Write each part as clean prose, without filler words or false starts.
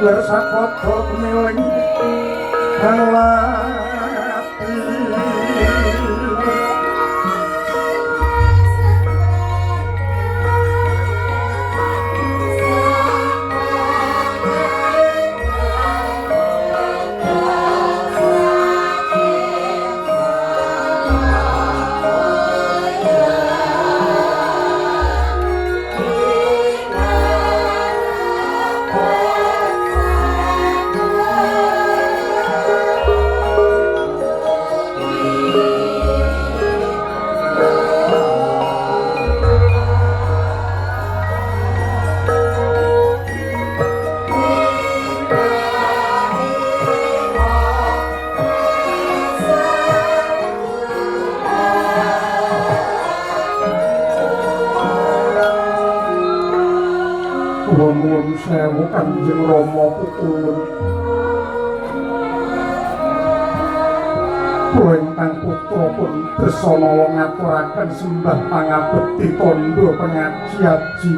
Lersapada kemiling ati. Nuwun sewu Kanjeng Rama Pukulun. Kula ingkang putra pun Dresanala ngaturaken sembah pangabekti tandha pengaji-aji.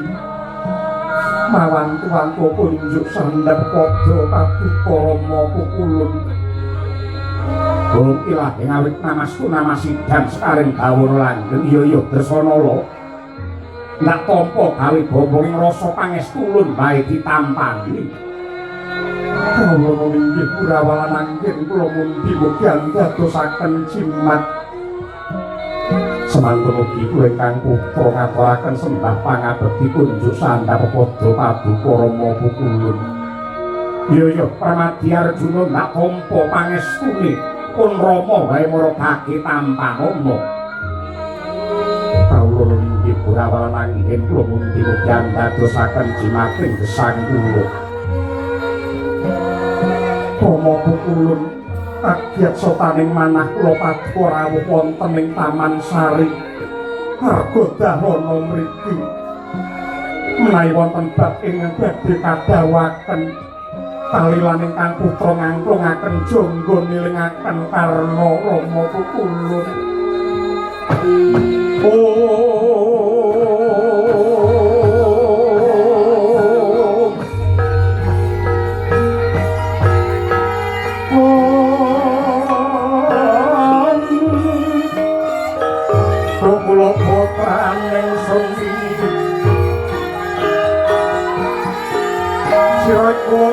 Mawantu-wantu kunjuk sandhap padha paduka Rama Pukulun. Bung ilahi ngawit namastu namasidan sekaring bawana langgeng. Iya iya Dresanala. Ndak tampa gawe bombong ing rasa pangestulun bae ditampani. Kawula inggih purawalan anggen kula mundi mugi andadosaken jimat. Semantun ugi kula ingkang putra ngaturaken sembah pangabekti kunjuk sandhap padha paduka Rama Pukulun. Iya iya Pramadya Arjuna ndak tampa pangestune pun Rama wae mara kaki tampanono. Kawula inggih purawalan anggen kula mundi mugi andadosaken jimating gesang kula. Rama Pukulun kagiat sotaning manah kula paduka rawuh wonten ing Taman Sari Argodahana mriki. Menawi wonten bab ingkang badhe kadhawuhaken kalilan ingkang putra ngangklungaken jangga nilingaken karna Rama Pukulun. Oh, kula putraning sun sira iku